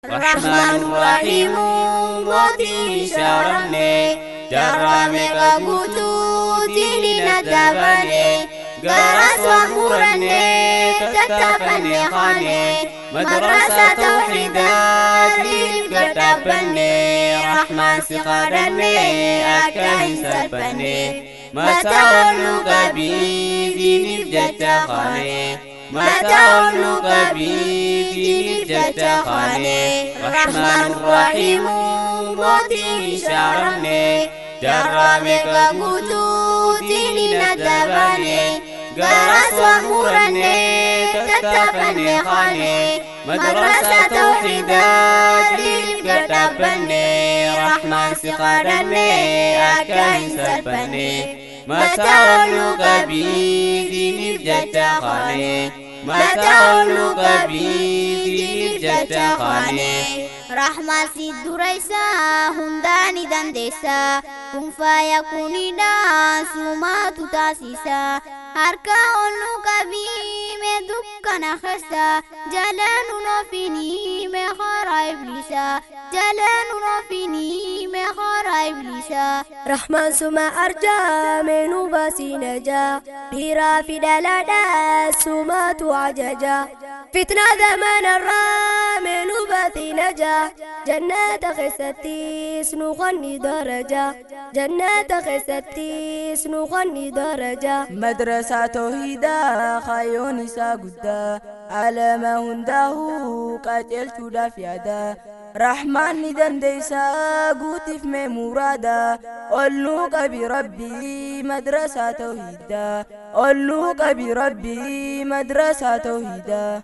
Rahmaan Rahiimuun gootiin shaaramne, jaarraa meeqa guutuutiin hin addaabane, garaas waan muranne tattaafanne kaane, madrasaa tawxiidaa diiniif gad dhaabbanne, Rahmaan si kadhanne akka hin salphanne, mataa ol nu qabii diiniif jecha kaane. Mataa ol nu qabii diiniif jecha kaane. Rahmaan Rahiimuun gootiin shaaramne, jaarraa meeqa guutuutiin hin addaabane, garaas waan muranne tattaafanne kaane, madrasaa tawxiidaa diiniif gad dhaabbanne, Rahmaan si kadhanne akka hin salphanne, mataa ol nu qabii diiniif jecha kaane. Mataa ol nu qabii diiniif jecha kaane. Rahmaan si dura isaa hundaa ni dandeessa. Kun faaya kunidhaan sumaatu taasisa. Harka ol nu qabii mee dukkana keessa. Jala nu noofinii mee karaa ibliisa. Jala nu noofinii mee karaa ibliisa. Rahmaan suma arjaa mee nu baasii najaa. Dhiiraa fi dhalaadhaa sumaatu ajaja. Fitnaa zamanarraa mee nu baasii najaa. Jannata keessattis nu qonni daraja. Jannata keessattis nu qonni daraja. Madrasaa tawhiidaa kaayyoon isaa guddaa, alama hundaa'uu qajeelchuudhaaf yaada. Rahmaan ni dandeessaa guutiif mee muraada. Ol nuu qabi Rabbii madrasaa tawhiidaa. Ol nuu qabi Rabbii madrasaa tawhiidaa.